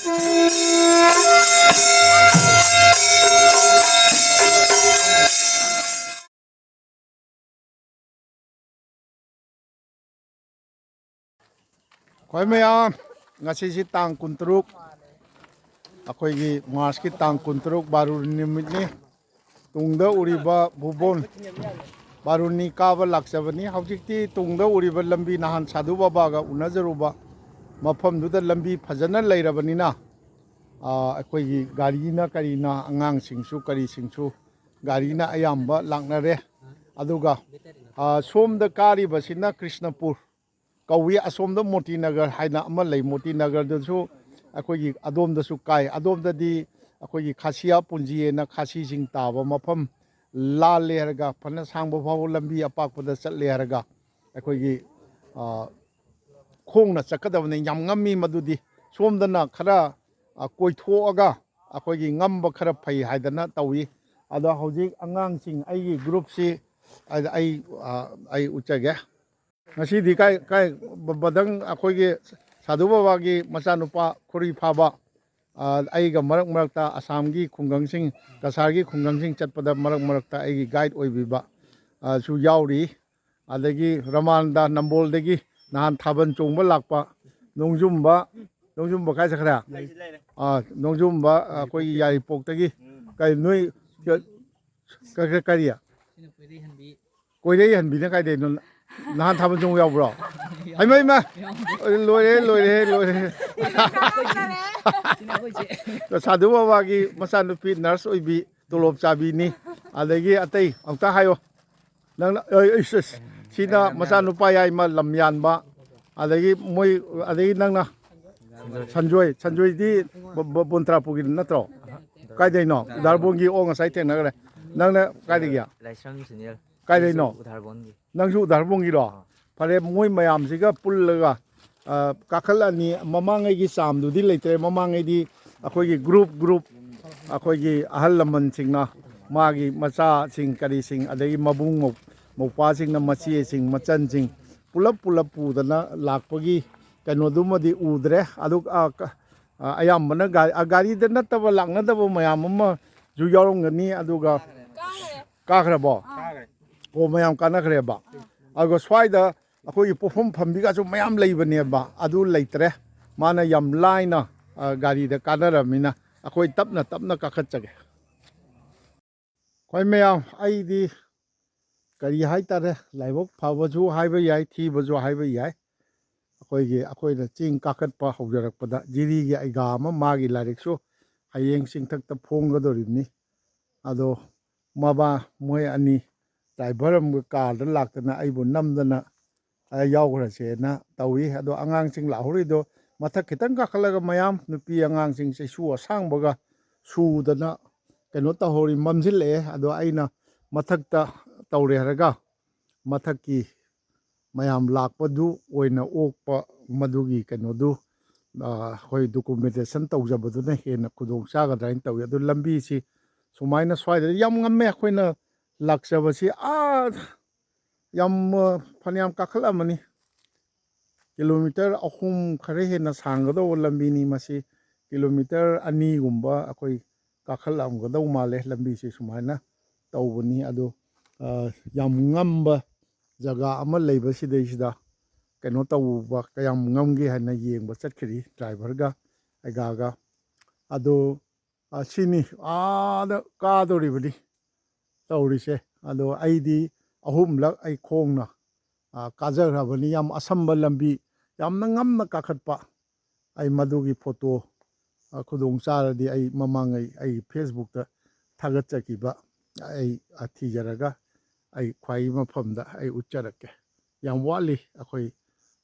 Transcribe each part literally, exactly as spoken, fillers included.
ꯑꯩꯈꯣꯏ ꯃꯌꯥꯝ, ꯉꯁꯤꯁꯤ ꯇꯥꯡ ꯀꯨꯟꯇꯔꯨꯛ, ꯑꯩꯈꯣꯏꯒꯤ ꯃꯥꯔꯁꯀꯤ ꯇꯥꯡ ꯀꯨꯟꯇꯔꯨꯛ, ꯕꯥꯔꯨꯅꯤ ꯅꯨꯃꯤꯠꯅꯤ꯫ ꯇꯨꯡꯗ ꯎꯔꯤꯕ ꯚꯨꯕꯣꯟ ꯕꯥꯔꯨꯅꯤ ꯀꯥꯕ ꯂꯥꯛꯆꯕꯅꯤ꯫ ꯍꯧꯖꯤꯛꯇꯤ ꯇꯨꯡꯗ ꯎꯔꯤꯕ ꯂꯝꯕꯤ, ꯅꯍꯥꯟ ꯁꯥꯙꯨ ꯕꯕꯥꯒ ꯎꯅꯖꯔꯨꯕ ꯃꯐꯝꯗꯨꯗ ꯂꯝꯕꯤ ꯐꯖꯅ ꯂꯩꯔꯕꯅꯤꯅ, ꯑ, ꯑꯩꯈꯣꯏꯒꯤ ꯒꯥꯔꯤꯅ ꯀꯔꯤꯅ, ꯑꯉꯥꯡꯁꯤꯡꯁꯨ ꯀꯔꯤꯁꯤꯡꯁꯨ ꯒꯥꯔꯤꯅ ꯑꯌꯥꯝꯕ ꯂꯥꯛꯅꯔꯦ꯫ ꯑꯗꯨꯒ, ꯑ, ꯁꯣꯝꯗ ꯀꯥꯔꯤꯕꯁꯤꯅ ꯀ꯭ꯔꯤꯁꯅꯄꯨꯔ ꯀꯧꯏ꯫ ꯑꯁꯣꯝꯗ ꯃꯣꯇꯤꯅꯒꯔ ꯍꯥꯏꯅ ꯑꯃ ꯂꯩ, ꯃꯣꯇꯤꯅꯒꯔꯗꯁꯨ ꯑꯩꯈꯣꯏꯒꯤ ꯑꯗꯣꯝꯗꯁꯨ ꯀꯥꯏ꯫ ꯑꯗꯣꯝꯗꯗꯤ ꯑꯩꯈꯣꯏꯒꯤ ꯈꯥꯁꯤꯌꯥ ꯄꯨꯟꯖꯤ ꯍꯥꯏꯅ ꯈꯥꯁꯤꯁꯤꯡ ꯇꯥꯕ ꯃꯐꯝ, ꯂꯥꯜꯂꯦ ꯍꯥꯏꯔꯒ, ꯐꯅ ꯁꯥꯡꯕ ꯐꯥꯎꯕ ꯂꯝꯕꯤ ꯑꯄꯥꯛꯄꯗ ꯆꯠꯂꯦ ꯍꯥꯏꯔꯒ, ꯑꯩꯈꯣꯏꯒꯤ, ꯑ, ꯈꯣꯡꯅ ꯆꯠꯀꯗꯕꯅꯤ꯫ ꯌꯥꯝ ꯉꯝꯃꯤ ꯃꯗꯨꯗꯤ꯫ ꯁꯣꯝꯗꯅ ꯈꯔ, ꯑ, ꯀꯣꯏꯊꯣꯛꯑꯒ ꯑꯩꯈꯣꯏꯒꯤ ꯉꯝꯕ ꯈꯔ ꯐꯩ ꯍꯥꯏꯗꯅ ꯇꯧꯏ꯫ ꯑꯗꯣ ꯍꯧꯖꯤꯛ ꯑꯉꯥꯡꯁꯤꯡ, ꯑꯩꯒꯤ ꯒ꯭ꯔꯨꯞꯁꯤ ꯑꯩ, ꯑ, ꯑꯩ ꯎꯠꯆꯒꯦ꯫ ꯉꯁꯤꯗꯤ ꯀꯥꯏ, ꯀꯥꯏ, ꯕ-, ꯕꯗꯪ ꯑꯩꯈꯣꯏꯒꯤ ꯁꯥꯙꯨ ꯕꯕꯥꯒꯤ ꯃꯆꯥꯅꯨꯄꯥ ꯈꯣꯔꯤ ꯐꯥꯕ, ꯑ, ꯑꯩꯒ ꯃꯔꯛ ꯃꯔꯛꯇ ꯑꯁꯥꯝꯒꯤ ꯈꯨꯡꯒꯪꯁꯤꯡ, ꯀꯁꯥꯔꯒꯤ ꯈꯨꯡꯒꯪꯁꯤꯡ ꯆꯠꯄꯗ ꯃꯔꯛ ꯃꯔꯛꯇ ꯑꯩꯒꯤ ꯒꯥꯏꯗ ꯑꯣꯏꯕꯤꯕ, ꯑ, ꯁꯨ ꯌꯥꯎꯔꯤ꯫ ꯑꯗꯒꯤ ꯔꯃꯥꯅꯟꯗ ꯅꯝꯕꯣꯜꯗꯒꯤ ꯅꯍꯥꯟ ꯊꯥꯕꯜ ꯆꯣꯡꯕ ꯂꯥꯛꯄ ꯅꯣꯡꯖꯨꯝꯕ, ꯅꯣꯡꯖꯨꯝꯕ ꯀꯥꯏ ꯆꯠꯈ꯭ꯔꯦ? ꯑꯥ, ꯅꯣꯡꯖꯨꯝꯕ, ꯑꯩꯈꯣꯏꯒꯤ ꯌꯥꯏꯔꯤꯄꯣꯛꯇꯒꯤ꯫ ꯀꯔꯤ ꯅꯣꯏ, ꯀ-, ꯀ-, ꯀ-, ꯀꯔꯤ? ꯀꯣꯏꯔꯩ ꯍꯟꯕꯤꯅ ꯀꯥꯏꯗꯩꯅꯣ? ꯅꯍꯥꯟ ꯊꯥꯕꯜ ꯆꯣꯡ ꯌꯥꯎꯕ꯭ꯔꯣ? ꯍꯩꯃ, ꯍꯩꯃ! ꯂꯣꯏꯔꯦ, ꯂꯣꯏꯔꯦ, ꯂꯣꯏꯔꯦ꯫ ꯁꯥꯙꯨ ꯕꯕꯥꯒꯤ ꯃꯆꯥꯅꯨꯄꯤ ꯅꯔꯁ ꯑꯣꯏꯕꯤ, ꯇꯣꯂꯣꯞ ꯆꯥꯕꯤꯅꯤ꯫ ꯑꯗꯒꯤ ꯑꯇꯩ ꯑꯃꯨꯛꯇ ꯍꯥꯏꯌꯣ꯫ ꯅꯪꯅ, ꯑꯩ, ꯑꯩ, ꯑꯩ, ꯁꯤꯅ ꯃꯆꯥꯅꯨꯄꯥ ꯌꯥꯏꯃ ꯂꯝ ꯌꯥꯟꯕ꯫ ꯑꯗꯒꯤ ꯃꯣꯏ, ꯑꯗꯒꯤ ꯅꯪꯅ ꯁꯟꯖꯣꯏ, ꯁꯟꯖꯣꯏꯗꯤ ꯕ-, ꯕ-, ꯕꯣꯟꯇ꯭ꯔꯥꯄꯨꯒꯤ ꯅꯠꯇ꯭ꯔꯣ? ꯀꯥꯏꯗꯩꯅꯣ? ꯎꯗꯥꯔꯕꯣꯟꯒꯤ꯫ ꯑꯣ, ꯉꯁꯥꯏ ꯊꯦꯡꯅꯈ꯭ꯔꯦ꯫ ꯅꯪꯅ ꯀꯥꯏꯗꯒꯤ? ꯂꯥꯏꯁ꯭ꯔꯝ ꯁꯨꯅꯤꯜ꯫ ꯀꯥꯏꯗꯩꯅꯣ? ꯑꯩꯁꯨ ꯎꯗꯥꯔꯕꯣꯟꯒꯤ꯫ ꯅꯪꯁꯨ ꯎꯗꯥꯔꯕꯣꯟꯒꯤꯔꯣ? ꯑꯥ꯫ ꯐꯔꯦ, ꯃꯣꯏ ꯃꯌꯥꯝꯁꯤꯒ ꯄꯨꯜꯂꯒ, ꯑ, ꯀꯥꯈꯠꯂꯛꯑꯅꯤ꯫ ꯃꯃꯥꯡꯉꯩꯒꯤ ꯆꯥꯝꯗꯨꯗꯤ ꯂꯩꯇ꯭ꯔꯦ꯫ ꯃꯃꯥꯡꯉꯩꯗꯤ ꯑꯩꯈꯣꯏꯒꯤ ꯒ꯭ꯔꯨꯞ ꯒ꯭ꯔꯨꯞ, ꯑꯩꯈꯣꯏꯒꯤ ꯑꯍꯜ ꯂꯃꯟꯁꯤꯡꯅ ꯃꯥꯒꯤ ꯃꯆꯥꯁꯤꯡ ꯀꯔꯤꯁꯤꯡ, ꯑꯗꯒꯤ ꯃꯕꯨꯡ ꯃꯧ-, ꯃꯧꯄ꯭ꯋꯥꯁꯤꯡꯅ ꯃꯆꯦꯁꯤꯡ ꯃꯆꯟꯁꯤꯡ ꯄꯨꯂꯞ ꯄꯨꯂꯞ ꯄꯨꯗꯅ ꯂꯥꯛꯄꯒꯤ ꯀꯩꯅꯣꯗꯨꯃꯗꯤ ꯎꯗ꯭ꯔꯦ꯫ ꯑꯗꯨ, ꯑ, ꯀ-, ꯑ, ꯑꯌꯥꯝꯕꯅ ꯒꯥꯔꯤ, ꯑ, ꯒꯥꯔꯤꯗ ꯅꯠꯇꯕ ꯂꯥꯛꯅꯗꯕ ꯃꯌꯥꯝ ꯑꯃꯁꯨ ꯌꯥꯎꯔꯝꯒꯅꯤ꯫ ꯑꯗꯨꯒ ꯀꯥꯈ꯭ꯔꯕꯣ? ꯑꯣ, ꯃꯌꯥꯝ ꯀꯥꯟꯅꯈ꯭ꯔꯦꯕ꯫ ꯑꯗꯨꯒ ꯁ꯭ꯋꯥꯏꯗ ꯑꯩꯈꯣꯏꯒꯤ ꯄꯣꯠꯐꯝ ꯐꯝꯕꯤꯒꯁꯨ ꯃꯌꯥꯝ ꯂꯩꯕꯅꯦꯕ, ꯑꯗꯨ ꯂꯩꯇ꯭ꯔꯦ꯫ ꯃꯥꯅ ꯌꯥꯝ ꯂꯥꯏꯅ, ꯑ, ꯒꯥꯔꯤꯗ ꯀꯥꯟꯅꯔꯕꯅꯤꯅ ꯑꯩꯈꯣꯏ ꯇꯞꯅ ꯇꯞꯅ ꯀꯥꯈꯠꯆꯒꯦ꯫ ꯍꯣꯏ ꯃꯌꯥꯝ, ꯑꯩꯗꯤ ꯀꯔꯤ ꯍꯥꯏꯇꯥꯔꯦ, ꯂꯥꯏꯕꯛ ꯐꯕꯁꯨ ꯍꯥꯏꯕ ꯌꯥꯏ, ꯊꯤꯕꯁꯨ ꯍꯥꯏꯕ ꯌꯥꯏ꯫ ꯑꯩꯈꯣꯏꯒꯤ, ꯑꯩꯈꯣꯏꯅ ꯆꯤꯡ ꯀꯥꯈꯠꯄ ꯍꯧꯖꯔꯛꯄꯗ ꯖꯤꯔꯤꯒꯤ ꯑꯩꯒꯥ ꯑꯃ, ꯃꯥꯒꯤ ꯂꯥꯏꯔꯤꯛꯁꯨ ꯍꯌꯦꯡ ꯆꯤꯡꯊꯛꯇ ꯐꯣꯡꯒꯗꯧꯔꯤꯕꯅꯤ꯫ ꯑꯗꯣ ꯃꯕꯥ, ꯃꯣꯏ ꯑꯅꯤ ꯗ꯭ꯔꯥꯏꯚꯔ ꯑꯃꯒ ꯀꯥꯔꯗ ꯂꯥꯛꯇꯅ ꯑꯩꯕꯨ ꯅꯝꯗꯅ, ꯑ, ꯌꯥꯎꯈ꯭ꯔꯁꯦꯅ ꯇꯧꯏ꯫ ꯑꯗꯣ ꯑꯉꯥꯡꯁꯤꯡ ꯂꯥꯛꯍꯧꯔꯤꯗꯣ ꯃꯊꯛ ꯈꯤꯇꯪ ꯀꯥꯈꯠꯂꯒ ꯃꯌꯥꯝ ꯅꯨꯄꯤ ꯑꯉꯥꯡꯁꯤꯡ ꯆꯩꯁꯨ ꯑꯁꯥꯡꯕꯒ ꯁꯨꯗꯅ ꯀꯩꯅꯣ ꯇꯧꯍꯧꯔꯤ, ꯃꯝꯁꯤꯜꯂꯛꯑꯦ꯫ ꯑꯗꯣ ꯑꯩꯅ ꯃꯊꯛꯇ ꯇꯧꯔꯦ ꯍꯥꯏꯔꯒ ꯃꯊꯛꯀꯤ ꯃꯌꯥꯝ ꯂꯥꯛꯄꯗꯨ ꯑꯣꯏꯅ ꯑꯣꯛꯄ, ꯃꯗꯨꯒꯤ ꯀꯩꯅꯣꯗꯨ, ꯑ, ꯑꯩꯈꯣꯏ ꯗꯣꯀꯨꯃꯦꯟꯇꯦꯁꯟ ꯇꯧꯖꯕꯗꯨꯅ ꯍꯦꯟꯅ ꯈꯨꯗꯣꯡ ꯆꯥꯒꯗ꯭ꯔꯥ ꯍꯥꯏꯅ ꯇꯧꯏ꯫ ꯑꯗꯨ ꯂꯝꯕꯤꯁꯤ ꯁꯨꯃꯥꯏꯅ ꯁ꯭ꯋꯥꯏꯗꯗꯤ ꯌꯥꯝ ꯉꯝꯃꯦ꯫ ꯑꯩꯈꯣꯏꯅ ꯂꯥꯛꯆꯕꯁꯤ, ꯑꯥ, ꯌꯥꯝ, ꯑ, ꯐꯅꯌꯥꯝ ꯀꯥꯈꯠꯂꯝꯃꯅꯤ꯫ ꯀꯤꯂꯣꯃꯤꯇꯔ ꯑꯍꯨꯝ ꯈꯔ ꯍꯦꯟꯅ ꯁꯥꯡꯒꯗꯧꯕ ꯂꯝꯕꯤꯅꯤ ꯃꯁꯤ꯫ ꯀꯤꯂꯣꯃꯤꯇꯔ ꯑꯅꯤꯒꯨꯝꯕ ꯑꯩꯈꯣꯏ ꯀꯥꯈꯠꯂꯝꯒꯗꯧ ꯃꯥꯜꯂꯦ ꯂꯝꯕꯤꯁꯤ ꯁꯨꯃꯥꯏꯅ ꯇꯧꯕꯅꯤ꯫ ꯑꯗꯣ, ꯑ, ꯌꯥꯝ ꯉꯝꯕ ꯖꯒꯥ ꯑꯃ ꯂꯩꯕ ꯁꯤꯗꯩꯁꯤꯗ ꯀꯩꯅꯣ ꯇꯧꯕ, ꯀꯌꯥꯝ ꯉꯝꯒꯦ ꯍꯥꯏꯅ ꯌꯦꯡꯕ ꯆꯠꯈ꯭ꯔꯤ ꯗ꯭ꯔꯥꯏꯚꯔꯒ ꯑꯩꯒꯥꯒ꯫ ꯑꯗꯣ, ꯑ, ꯁꯤꯅꯤ, ꯑꯥꯗ ꯀꯥꯗꯣꯔꯤꯕꯅꯤ ꯇꯧꯔꯤꯁꯦ꯫ ꯑꯗꯣ ꯑꯩꯗꯤ ꯑꯍꯨꯝꯂꯛ ꯑꯩ ꯈꯣꯡꯅ, ꯑ, ꯀꯥꯖꯈ꯭ꯔꯕꯅꯤ꯫ ꯌꯥꯝ ꯑꯁꯝꯕ ꯂꯝꯕꯤ, ꯌꯥꯝꯅ ꯉꯝꯅ ꯀꯥꯈꯠꯄ꯫ ꯑꯩ ꯃꯗꯨꯒꯤ ꯐꯣꯇꯣ, ꯑ, ꯈꯨꯗꯣꯡ ꯆꯥꯔꯗꯤ ꯑꯩ ꯃꯃꯥꯡꯉꯩ ꯑꯩꯒꯤ ꯐꯦꯁꯕꯨꯛꯇ ꯊꯥꯒꯠꯆꯈꯤꯕ ꯑꯩ, ꯑ, ꯊꯤꯖꯔꯒ ꯑꯩ ꯈ꯭ꯋꯥꯏ ꯃꯐꯝꯗ ꯑꯩ ꯎꯠꯆꯔꯛꯀꯦ꯫ ꯌꯥꯝ ꯋꯥꯠꯂꯤ, ꯑꯩꯈꯣꯏ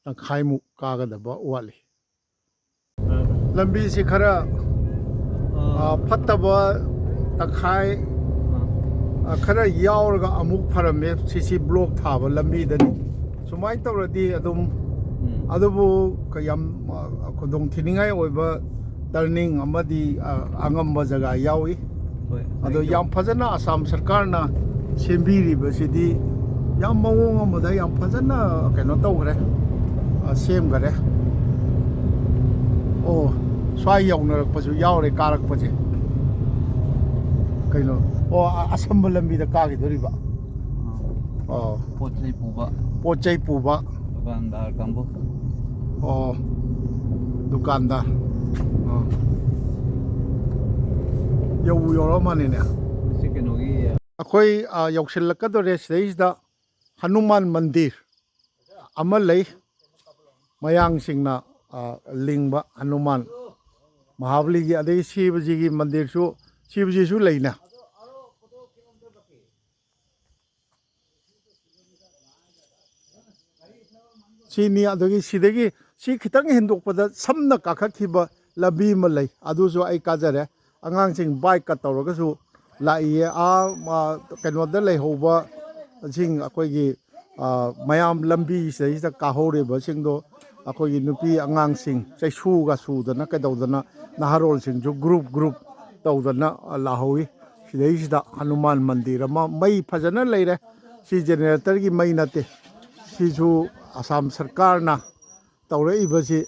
ꯇꯪꯈꯥꯏꯃꯨꯛ ꯀꯥꯒꯗꯕ ꯋꯥꯠꯂꯤ꯫ ꯂꯝꯕꯤꯁꯤ ꯈꯔ, ꯑ, ꯐꯠꯇꯕ ꯇꯪꯈꯥꯏ, ꯑ, ꯈꯔ ꯌꯥꯎꯔꯒ ꯑꯃꯨꯛ ꯐꯔꯝꯃꯦ꯫ ꯁꯤ ꯁꯤ ꯕ꯭ꯂꯣꯛ ꯊꯥꯕ ꯂꯝꯕꯤꯗꯅꯤ꯫ ꯁꯨꯃꯥꯏꯅ ꯇꯧꯔꯗꯤ ꯑꯗꯨꯝ, ꯎꯝ꯫ ꯑꯗꯨꯕꯨ ꯀ-, ꯌꯥꯝ, ꯑ, ꯈꯨꯗꯣꯡ ꯊꯤꯅꯤꯡꯉꯥꯏ ꯑꯣꯏꯕ ꯇꯔꯅꯤꯡ ꯑꯃꯗꯤ, ꯑ, ꯑꯉꯝꯕ ꯖꯒꯥ ꯌꯥꯎꯏ꯫ ꯍꯣꯏ, ꯑꯗꯣ ꯍꯣꯏ꯫ ꯌꯥꯝ ꯐꯖꯅ ꯑꯁꯥꯝ ꯁꯔꯀꯥꯔꯅ ꯁꯦꯝꯕꯤꯔꯤꯕꯁꯤꯗꯤ ꯌꯥꯝ ꯃꯑꯣꯡ ꯑꯃꯗ ꯌꯥꯝ ꯐꯖꯅ ꯀꯩꯅꯣ ꯇꯧꯈ꯭ꯔꯦ, ꯑ, ꯁꯦꯝꯈꯔꯦ꯫ ꯑꯣ, ꯁ꯭ꯋꯥꯏ ꯌꯧꯅꯔꯛꯄꯁꯨ ꯌꯥꯎꯔꯦ ꯀꯥꯔꯛꯄꯁꯦ꯫ ꯀꯩꯅꯣ? ꯑꯣ, ꯑ-, ꯑꯁꯝꯕ ꯂꯝꯕꯤꯗ ꯀꯥꯈꯤꯗꯣꯔꯤꯕ꯫ ꯑꯣ꯫ ꯄꯣꯠ ꯆꯩ ꯄꯨꯕ꯫ ꯄꯣꯠ ꯆꯩ ꯄꯨꯕ꯫ ꯗꯨꯀꯥꯟꯗꯥꯔ ꯀꯥꯡꯕꯨ꯫ ꯑꯣ, ꯗꯨꯀꯥꯟꯗꯥꯔ꯫ ꯑꯣ꯫ ꯌꯧꯕꯨ ꯌꯧꯔꯛꯑ ꯃꯥꯜꯂꯦꯅꯦ꯫ ꯃꯁꯤ ꯀꯩꯅꯣꯒꯤ ꯑꯩꯈꯣꯏ, ꯑ, ꯌꯧꯁꯤꯜꯂꯛꯀꯗꯧꯔꯦ꯫ ꯁꯤꯗꯩꯁꯤꯗ ꯍꯅꯨꯃꯥꯟ ꯃꯟꯗꯤꯔ ꯑꯃ ꯂꯩ꯫ ꯃꯌꯥꯡꯁꯤꯡꯅ, ꯑ, ꯂꯤꯡꯕ ꯍꯅꯨꯃꯥꯟ ꯃꯍꯥꯕꯂꯤꯒꯤ, ꯑꯗꯒꯤ ꯁꯤꯕꯖꯤꯒꯤ ꯃꯟꯗꯤꯔꯁꯨ, ꯁꯤꯕꯖꯤꯁꯨ ꯂꯩꯅ꯫ ꯁꯤꯅꯤ꯫ ꯑꯗꯒꯤ ꯁꯤꯗꯒꯤ ꯁꯤ ꯈꯤꯇꯪ ꯍꯦꯟꯗꯣꯛꯄꯗ ꯁꯝꯅ ꯀꯥꯈꯠꯈꯤꯕ ꯂꯝꯕꯤ ꯑꯃ ꯂꯩ, ꯑꯗꯨꯁꯨ ꯑꯩ ꯀꯥꯖꯔꯦ꯫ ꯑꯉꯥꯡꯁꯤꯡ ꯕꯥꯏꯛꯀ ꯇꯧꯔꯒꯁꯨ ꯂꯥꯛꯏꯌꯦ꯫ ꯑꯥ, ꯃꯥ-, ꯀꯩꯅꯣꯗ ꯂꯩꯍꯧꯕ ꯁꯤꯡ ꯑꯩꯈꯣꯏꯒꯤ, ꯑꯥ, ꯃꯌꯥꯝ ꯂꯝꯕꯤ ꯁꯤꯗꯩꯁꯤꯗ ꯀꯥꯍꯧꯔꯤꯕꯁꯤꯡꯗꯣ ꯑꯩꯈꯣꯏꯒꯤ ꯅꯨꯄꯤ ꯑꯉꯥꯡꯁꯤꯡ ꯆꯩꯁꯨꯒ ꯁꯨꯗꯅ ꯀꯩꯗꯧꯗꯅ ꯅꯍꯥꯔꯣꯜꯁꯤꯡꯁꯨ ꯒ꯭ꯔꯨꯞ ꯒ꯭ꯔꯨꯞ ꯇꯧꯗꯅ, ꯑ, ꯂꯥꯛꯍꯧꯋꯤ꯫ ꯁꯤꯗꯩꯁꯤꯗ ꯍꯅꯨꯃꯥꯟ ꯃꯟꯗꯤꯔ ꯑꯃ ꯃꯩ ꯐꯖꯅ ꯂꯩꯔꯦ꯫ ꯁꯤ ꯖꯦꯅꯦꯔꯦꯇꯔꯒꯤ ꯃꯩ ꯅꯠꯇꯦ꯫ ꯁꯤꯁꯨ ꯑꯁꯥꯝ ꯁꯔꯀꯥꯔꯅ ꯇꯧꯔꯛꯏꯕꯁꯤ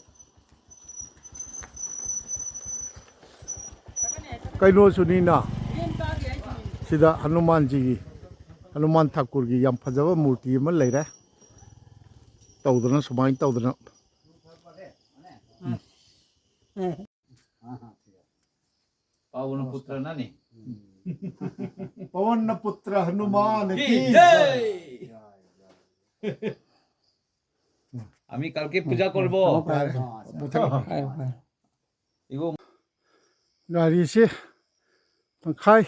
ꯀꯩꯅꯣꯁꯨꯅꯤꯅ, ꯁꯤꯗ ꯍꯅꯨꯃꯥꯟꯖꯤꯒꯤ, ꯍꯅꯨꯃꯥꯟ ꯊꯥꯀꯨꯔꯒꯤ ꯌꯥꯝ ꯐꯖꯕ ꯃꯨꯔꯇꯤ ꯑꯃ ꯂꯩꯔꯦ꯫ ꯇꯧꯗꯅ, ꯁꯨꯃꯥꯏꯅ ꯇꯧꯗꯅ꯫ ꯎꯝ꯫ ꯄꯋꯟ ꯄꯨꯇ꯭ꯔ ꯅꯅꯤ꯫ ꯄꯋꯟ ꯄꯨꯇ꯭ꯔ ꯍꯅꯨꯃꯥꯟ ꯀꯤ ꯀꯤ ꯖꯩ! ꯖꯩ! আমি কালকে পূজা করব। ꯌꯥꯔꯦ, ꯃꯨꯊꯠꯂꯣ꯫ ꯐꯔꯦ, ꯐꯔꯦ꯫ ꯏꯕꯣ꯫ ꯒꯥꯔꯤꯁꯤ ꯇꯪꯈꯥꯏ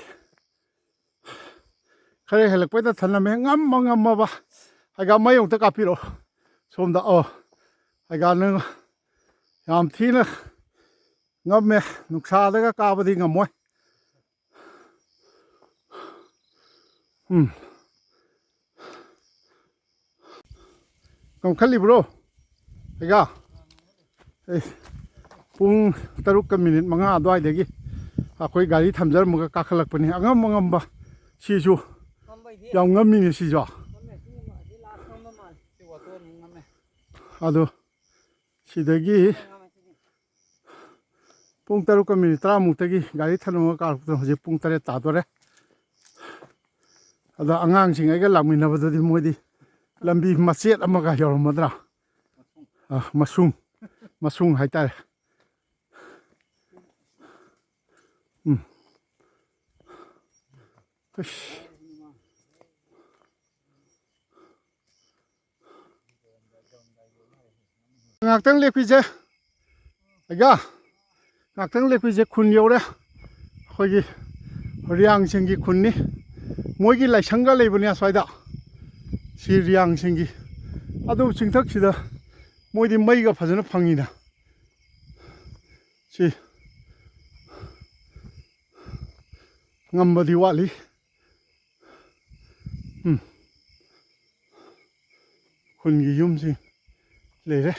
ꯈꯔ ꯍꯦꯜꯂꯛꯄꯩꯗ ꯊꯅꯝꯃꯦ꯫ ꯉꯝꯃ ꯉꯝꯃꯕ꯫ ꯍꯥꯏꯒꯥ ꯃꯩ ꯑꯃꯨꯛꯇ ꯀꯥꯞꯄꯤꯔꯛꯑꯣ꯫ ꯁꯣꯝꯗ, ꯑꯣ꯫ ꯍꯥꯏꯒꯥ ꯅꯪ ꯌꯥꯝ ꯊꯤꯅ ꯉꯝꯃꯦ꯫ ꯅꯨꯡꯁꯥꯗꯒ ꯀꯥꯕꯗꯤ ꯉꯝꯃꯣꯏ꯫ ꯎꯝ꯫ ꯀꯝꯈꯠꯂꯤꯕ꯭ꯔꯣ? ꯍꯩꯒꯥ? ꯑꯦ, ꯄꯨꯡ ꯇꯔꯨꯛꯀ ꯃꯤꯅꯤꯠ ꯃꯉꯥ ꯑꯗꯨꯋꯥꯏꯗꯒꯤ ꯑꯩꯈꯣꯏ ꯒꯥꯔꯤ ꯊꯝꯖꯔꯝꯃꯒ ꯀꯥꯈꯠꯂꯛꯄꯅꯤ꯫ ꯑꯉꯝ ꯑꯉꯝꯕ ꯁꯤꯁꯨ ꯌꯥꯝ ꯉꯝꯃꯤꯅꯦ ꯁꯤꯁꯨ꯫ ꯑꯗꯣ ꯁꯤꯗꯒꯤ ꯄꯨꯡ ꯇꯔꯨꯛꯀ ꯃꯤꯅꯤꯠ ꯇꯔꯥꯃꯨꯛꯇꯒꯤ ꯒꯥꯔꯤ ꯊꯅꯝꯃꯒ ꯀꯥꯔꯛꯄꯗꯣ ꯍꯧꯖꯤꯛ ꯄꯨꯡ ꯇꯔꯦꯠ ꯇꯥꯗꯣꯔꯦ꯫ ꯑꯗꯣ ꯑꯉꯥꯡꯁꯤꯡ ꯑꯩꯒ ꯂꯥꯛꯃꯤꯟꯅꯕꯗꯨꯗꯤ ꯃꯣꯏꯗꯤ ꯂꯝꯕꯤ ꯃꯆꯦꯠ ꯑꯃꯒ ꯌꯧꯔꯝꯃꯗ꯭ꯔꯥ? ꯑ, ꯃꯁꯨꯡ, ꯃꯁꯨꯡ ꯍꯥꯏꯇꯥꯔꯦ꯫ ꯎꯝ꯫ ꯑꯁ꯫ ꯉꯥꯛꯇꯪ ꯂꯦꯞꯈꯤꯁꯦ꯫ ꯑꯩꯒ ꯉꯥꯛꯇꯪ ꯂꯦꯞꯈꯤꯁꯦ꯫ ꯈꯨꯟ ꯌꯧꯔꯦ꯫ ꯑꯩꯈꯣꯏꯒꯤ ꯔꯤꯌꯥꯡꯁꯤꯡꯒꯤ ꯈꯨꯟꯅꯤ꯫ ꯃꯣꯏꯒꯤ ꯂꯥꯏꯁꯪꯒ ꯂꯩꯕꯅꯦ ꯑꯁ꯭ꯋꯥꯏꯗ꯫ ꯁꯤ ꯔꯤꯌꯥꯡꯁꯤꯡꯒꯤ꯫ ꯑꯗꯨ ꯆꯤꯡꯊꯛꯁꯤꯗ ꯃꯣꯏꯗꯤ ꯃꯩꯒ ꯐꯖꯅ ꯐꯪꯉꯤꯅ꯫ ꯁꯤ ꯉꯝꯕꯗꯤ ꯋꯥꯠꯂꯤ꯫ ꯎꯝ꯫ ꯈꯨꯟꯒꯤ ꯌꯨꯝꯁꯤꯡ ꯂꯩꯔꯦ꯫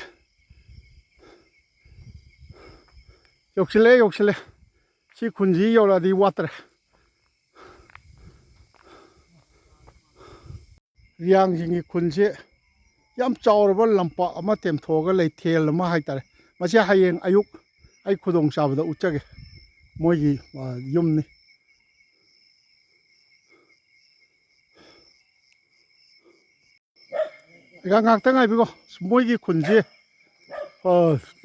ꯌꯧꯁꯤꯜꯂꯦ, ꯌꯧꯁꯤꯜꯂꯦ꯫ ꯁꯤ ꯈꯨꯟꯁꯤ ꯌꯧꯔꯛꯑꯗꯤ ꯋꯥꯠꯇ꯭ꯔꯦ꯫ ꯔꯤꯌꯥꯡꯁꯤꯡꯒꯤ ꯈꯨꯟꯁꯦ ꯌꯥꯝ ꯆꯥꯎꯔꯕ ꯂꯝꯄꯥꯛ ꯑꯃ ꯇꯦꯝꯊꯣꯛꯑꯒ ꯂꯩ, ꯊꯦꯜ ꯑꯃ ꯍꯥꯏꯇꯥꯔꯦ꯫ ꯃꯁꯤ ꯍꯌꯦꯡ ꯑꯌꯨꯛ ꯑꯩ ꯈꯨꯗꯣꯡ ꯆꯥꯕꯗ ꯎꯠꯆꯒꯦ꯫ ꯃꯣꯏꯒꯤ, ꯑ, ꯌꯨꯝꯅꯤ꯫ ꯉꯥꯏꯍꯥꯛ-, ꯉꯥꯏꯍꯥꯛꯇꯪ ꯉꯥꯏꯕꯤꯀꯣ꯫ ꯃꯣꯏꯒꯤ ꯈꯨꯟꯁꯦ, ꯑ,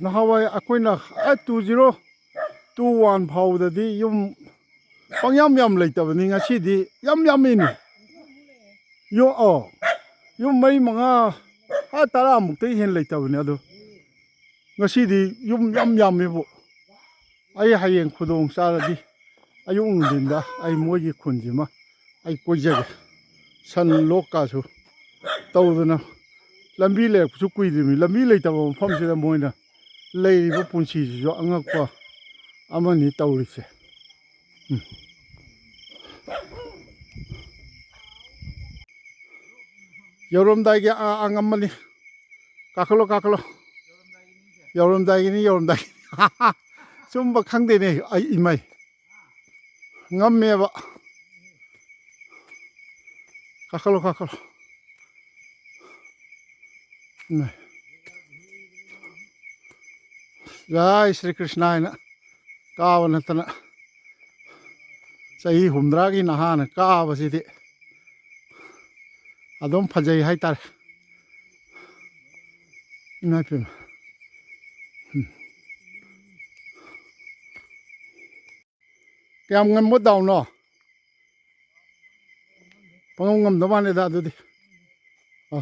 ꯅꯍꯥꯟꯋꯥꯏ ꯑꯩꯈꯣꯏꯅ ꯑ, two zero two one ꯐꯥꯎꯕꯗꯗꯤ ꯌꯨꯝ ꯄꯪꯌꯥꯝ ꯌꯥꯝ ꯂꯩꯇꯕꯅꯤ꯫ ꯉꯁꯤꯗꯤ ꯌꯥꯝ ꯌꯥꯝꯃꯤꯅꯤ꯫ ꯌꯨꯝ, ꯑꯣ, ꯌꯨꯝ ꯃꯔꯤ ꯃꯉꯥ, ꯑ, ꯇꯔꯥꯃꯨꯛꯇꯩ ꯍꯦꯟꯅ ꯂꯩꯇꯕꯅꯤ꯫ ꯑꯗꯣ ꯉꯁꯤꯗꯤ ꯌꯨꯝ ꯌꯥꯝ ꯌꯥꯝꯃꯦꯕꯨ꯫ ꯑꯩ ꯍꯌꯦꯡ ꯈꯨꯗꯣꯡ ꯆꯥꯔꯗꯤ ꯑꯌꯨꯛ ꯅꯨꯡꯊꯤꯟꯗ ꯑꯩ ꯃꯣꯏꯒꯤ ꯈꯨꯟꯁꯤꯃ ꯑꯩ ꯀꯣꯏꯖꯒꯦ꯫ ꯁꯟ ꯂꯣꯛꯀꯥꯁꯨ ꯇꯧꯗꯅ꯫ ꯂꯝꯕꯤ ꯂꯩꯔꯛꯄꯁꯨ ꯀꯨꯏꯗ꯭ꯔꯤꯕꯅꯤ꯫ ꯂꯝꯕꯤ ꯂꯩꯇꯕ ꯃꯐꯝꯁꯤꯗ ꯃꯣꯏꯅ ꯂꯩꯔꯤꯕ ꯄꯨꯟꯁꯤꯁꯤꯁꯨ ꯑꯉꯛꯄ ꯑꯃꯅꯤ ꯇꯧꯔꯤꯁꯦ꯫ ꯎꯝ꯫ ꯌꯧꯔꯝꯗꯥꯏꯒꯤ ꯑ-, ꯑꯉꯝꯕꯅꯤ꯫ ꯀꯥꯈꯠꯂꯣ, ꯀꯥꯈꯠꯂꯣ꯫ ꯌꯧꯔꯝꯗꯥꯏꯒꯤꯅꯤ, ꯌꯧꯔꯝꯗꯥꯏꯒꯤꯅꯤ꯫ ꯆꯨꯝꯕ ꯈꯪꯗꯦꯅꯦ ꯑꯩ, ꯏꯃꯩ꯫ ꯉꯝꯃꯦꯕ꯫ ꯀꯥꯈꯠꯂꯣ, ꯀꯥꯈꯠꯂꯣ꯫ ꯏꯃꯩ꯫ ꯖꯥꯏ ꯁ꯭ꯔꯤ ꯀ꯭ꯔꯤꯁꯅ ꯍꯥꯏꯅ ꯀꯥꯕ ꯅꯠꯇꯅ ꯆꯍꯤ ꯍꯨꯝꯗ꯭ꯔꯥꯒꯤ ꯅꯍꯥꯅ ꯀꯥꯕꯁꯤꯗꯤ ꯑꯗꯨꯝ ꯐꯖꯩ ꯍꯥꯏꯇꯥꯔꯦ꯫ ꯏꯃꯥ ꯏꯄꯦꯝꯃ꯫ ꯎꯝ꯫ ꯀꯌꯥꯝ ꯉꯝꯕ ꯗꯥꯎꯅꯣ? ꯄꯪꯉꯝ ꯉꯝꯗꯧ ꯃꯥꯜꯂꯦꯗ ꯑꯗꯨꯗꯤ꯫ ꯑ꯫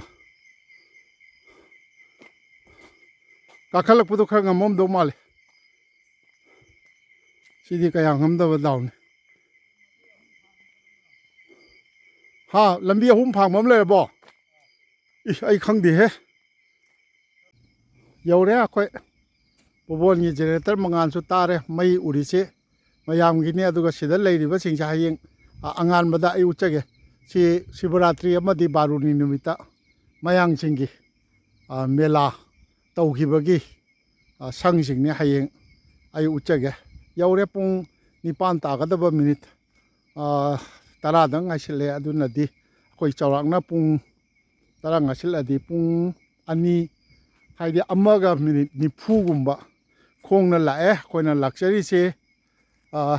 ꯀꯥꯈꯠꯂꯛꯄꯗꯣ ꯈꯔ ꯉꯝꯃꯝꯗꯧ ꯃꯥꯜꯂꯦ꯫ ꯁꯤꯗꯤ ꯀꯌꯥ ꯉꯝꯗꯕ ꯗꯥꯎꯅꯤ꯫ ꯍꯥ, ꯂꯝꯕꯤ ꯑꯍꯨꯝ ꯐꯥꯡꯕ ꯑꯃ ꯂꯩꯔꯕꯣ? ꯏꯁ, ꯑꯩ ꯈꯪꯗꯦꯍꯦ꯫ ꯌꯧꯔꯦ ꯑꯩꯈꯣꯏ꯫ ꯄꯨꯕꯣꯟꯒꯤ generator ꯃꯉꯥꯜꯁꯨ ꯇꯥꯔꯦ, ꯃꯩ ꯎꯔꯤꯁꯦ ꯃꯌꯥꯝꯒꯤꯅꯤ꯫ ꯑꯗꯨꯒ ꯁꯤꯗ ꯂꯩꯔꯤꯕꯁꯤꯡꯁꯦ ꯍꯌꯦꯡ, ꯑ, ꯑꯉꯥꯟꯕꯗ ꯑꯩ ꯎꯠꯆꯒꯦ꯫ ꯁꯤ ꯁꯤꯕꯔꯥꯇ꯭ꯔꯤ ꯑꯃꯗꯤ ꯕꯥꯔꯨꯅꯤ ꯅꯨꯃꯤꯠꯇ ꯃꯌꯥꯡꯁꯤꯡꯒꯤ, ꯑ, ꯃꯦꯂꯥ ꯇꯧꯈꯤꯕꯒꯤ, ꯑ, ꯁꯪꯁꯤꯡꯅꯤ꯫ ꯍꯌꯦꯡ ꯑꯩ ꯎꯠꯆꯒꯦ꯫ ꯌꯧꯔꯦ, ꯄꯨꯡ ꯅꯤꯄꯥꯟ ꯇꯥꯒꯗꯕ minute, ꯑ, ꯇꯔꯥꯗꯪ ꯉꯥꯏꯁꯤꯜꯂꯦ꯫ ꯑꯗꯨꯅꯗꯤ ꯑꯩꯈꯣꯏ ꯆꯥꯎꯔꯥꯛꯅ ꯄꯨꯡ ꯇꯔꯥ ꯉꯥꯏꯁꯤꯜꯂꯗꯤ ꯄꯨꯡ ꯑꯅꯤ, ꯍꯥꯏꯗꯤ ꯑꯃꯒ minute ꯅꯤꯐꯨꯒꯨꯝꯕ ꯈꯣꯡꯅ ꯂꯥꯛꯑꯦ꯫ ꯑꯩꯈꯣꯏꯅ ꯂꯥꯛꯆꯔꯤꯁꯦ, ꯑ,